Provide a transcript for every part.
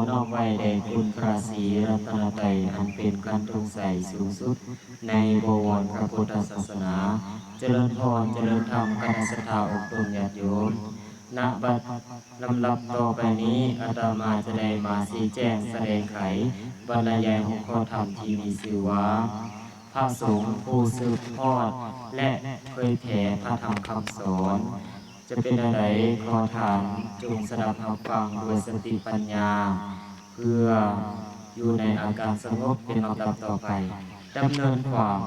ນ້ອມໄຫວ້ແດ່ຄຸນພະສີລັດຕະນະໄຕ ອັນເປັນຄັນທຸງໄສສູງສຸດໃນບໍວອນພະພຸດທະສາສະໜາ. ຈະເລີນພອນ, ຈະເລີນທຳ, ຄະນະສັດທາອົບຕົນຍາດໂຍມ. ນະບັດ ລຳດັບຕໍ່ໄປນີ້ ອາດຕະມາຈະໄດ້ມາຊີ້ແຈງສະແດງໄຂ ບັນລະຍາຍຫົວຂໍ້ທຳທີ່ມີຊື່ວ່າ ພະສົງຜູ້ສືບທອດ ແລະ ເຜີຍແຜ່ພະທຳຄຳສອນ. ຈະເປັນແນວໃດ ຂໍທ່ານຈົ່ງສະດັບຮັບຟັງດ້ວຍສະຕິປັນຍາ ເພື່ອຢູ່ໃນອາການສະຫງົບເປັນລຳດັບຕໍ່ໄປ. ດຳເນີນຄວາມ,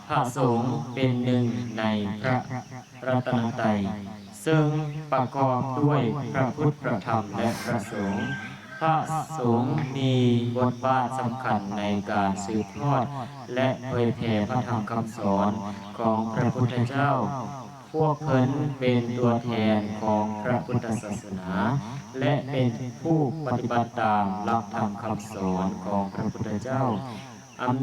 ພະສົງເປັນໜຶ່ງໃນພະລັດຕະນະໄຕ ເຊິ່ງປະກອບດ້ວຍພະພຸດ, ພະທຳ ແລະ ພະສົງ. ພະສົງມີບົດບາດສຳຄັນໃນການສືບທອດ ແລະ ເຜີຍແຜ່ພະທຳຄຳສອນຂອງພະພຸດທະເຈົ້າ. ພວກເພິ່ນເປັນຕົວແທນຂອງພະພຸດທະສາສະໜາ ແລະ ເປັນຜູ້ປະຕິບັດຕາມຫຼັກທຳຄຳສອນຂອງພະພຸດທະເຈົ້າ. ອັນ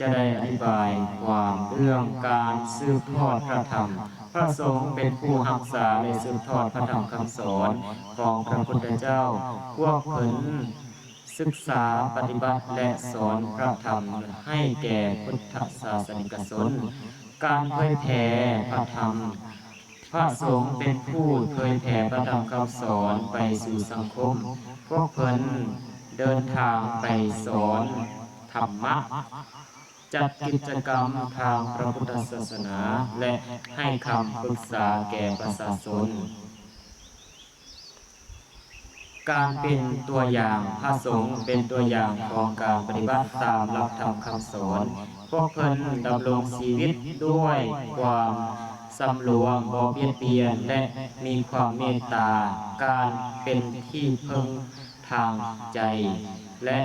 ຈະໄດ້ອະທິບາຍຄວາມເລື່ອງການສືບທອດພະທຳ. ພະສົງເປັນຜູ້ຮັກສາ ແລະ ສືບທອດພະທຳຄຳສອນຂອງພະພຸດທະເຈົ້າ. ພວກເພິ່ນສຶກສາ, ປະຕິບັດ ແລະ ສອນພະທຳໃຫ້ແກ່ພຸດທະສາສະນິກະຊົນ. ການເຜີຍແຜ່ພະທຳ. ພະສົງເປັນຜູ້ເຜີຍແຜ່ພະທຳຄຳສອນໄປສູ່ສັງຄົມ. ພວກເພິ່ນເດີນທາງໄປສອນທຳມະ, ຈັດກິດຈະກຳທາງພະພຸດທະສາສະໜາ ແລະ ໃຫ້ຄຳປຶກສາແກ່ປະຊາຊົນ. ການເປັນຕົວຢ່າງ, ພະສົງເປັນຕົວຢ່າງຂອງການປະຕິບັດຕາມຫຼັກທຳຄຳສອນ. ພວກເພິ່ນດຳລົງຊີວິດດ້ວຍຄວາມສຳລວມ, ບໍ່ບຽດບຽນ ແລະ ມີຄວາມເມດຕາ. ການເປັນທີ່ເພິ່ງທາງໃຈ ແລະ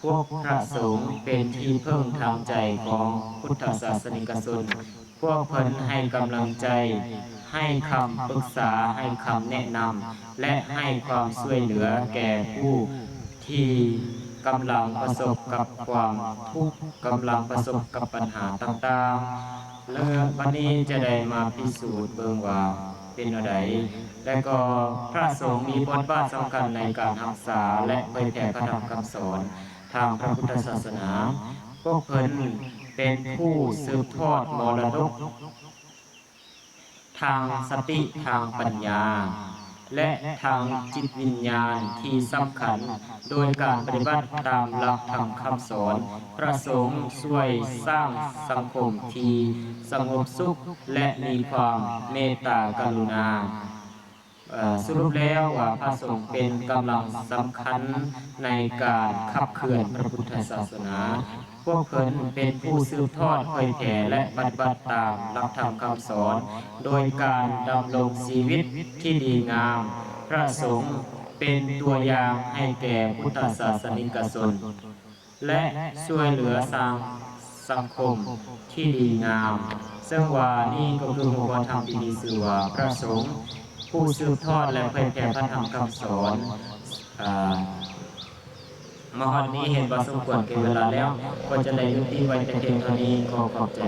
ພວກພະສົງເປັນທີ່ເພິ່ງທາງໃຈຂອງພຸດທະສາສະນິກະຊົນ. ພວກເພິ່ນໃຫ້ກຳລັງໃຈ, ໃຫ້ຄຳປຶກສາ, ໃຫ້ຄຳແນະນຳ ແລະ ໃຫ້ຄວາມຊ່ວຍເຫຼືອແກ່ຜູ້ທີ່ກຳລັງປະສົບກັບຄວາມທຸກ, ກຳລັງປະສົບກັບບັນຫາຕ່າງໆ. ແລະ ບັດນີ້ຈະໄດ້ມາພິສູດເບິ່ງວ່າເປັນແນວໃດ. ແລະ ກໍພະສົງມີບົດບາດສຳຄັນໃນການຮັກສາ ແລະ ເຜີຍແຜ່ພະທຳຄຳສອນ ທາງພະພຸດທະສາສະໜາ. ພວກເພິ່ນເປັນຜູ້ສືບທອດມໍລະດົກທາງສະຕິ, ທາງປັນຍາ ແລະ ທາງຈິດວິນຍານທີ່ສຳຄັນ. ໂດຍການປະຕິບັດຕາມຫຼັກທຳຄຳສອນ, ພະສົງຊ່ວຍສ້າງສັງຄົມທີ່ສະຫງົບສຸກ ແລະ ມີຄວາມເມດຕາກະລຸນາ. ເອີ ສະຫຼຸບແລ້ວວ່າ ພະສົງເປັນກຳລັງສຳຄັນໃນການຂັບເຄື່ອນພະພຸດທະສາສະໜາ. ພວກເພິ່ນເປັນຜູ້ສືບທອດ, ເຜີຍແຜ່ ແລະ ປະຕິບັດຕາມຫຼັກທຳຄຳສອນ ໂດຍການດຳລົງຊີວິດທີ່ດີງາມ. ພະສົງເປັນຕົວຢ່າງໃຫ້ແກ່ພຸດທະສາສະນິກະຊົນ ແລະ ຊ່ວຍເຫຼືອສ້າງສັງຄົມທີ່ດີງາມ. ເຊິ່ງວ່ານີ້ກໍຄືຫົວຂໍ້ທຳທີ່ມີຊື່ວ່າ ພະສົງຜູ້ສືບທອດ ແລະ ເຜີຍແຜ່ພະທຳຄຳສອນ. ອາ ມາຮອດນີ້ເຫັນວ່າສົມຄວນແກ່ເວລາແລ້ວ, ກໍຈະໄດ້ຍຸຕິໄວ້ແຕ່ພຽງເທົ່ານີ້. ຂໍຂອບໃຈ.